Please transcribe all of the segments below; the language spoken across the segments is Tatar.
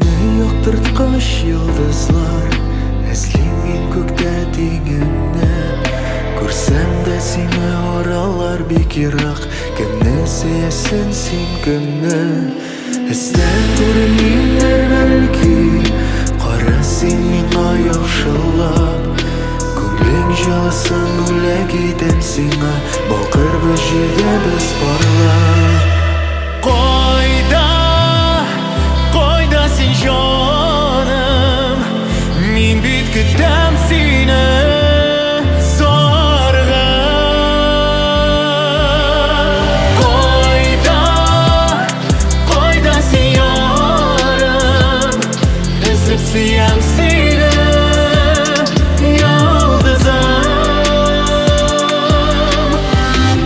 Төнне яктырткач йолдызлар, Эзлим мин күктә тиңемне. Күрсәм дә сине, аралар бик ерак. Кемне сөясең син, кемне? Эздән күренмимдер бәлки. Кара син миңа яхшылап. Күңелең җылысын бүләк итәм сиңа. Балкырбыз җирдә без парлап. Кайда, кайда син, җаным? Мин бит көтәм сине зарыгып. Кайда, кайда син, ярым? Өзеп сөям сине, йолдызым.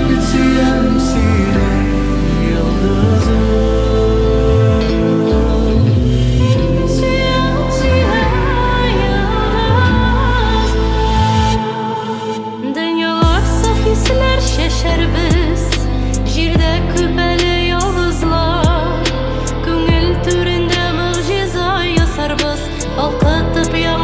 Бит сөям сине, йолдызым. Сөям сине, йолдызым. Дөньялар саф хисләр чәчәрбез, Җирдә күп әле йолдызлар. Күңел түрендә могҗиза ясарбыз, Балкытып яңа.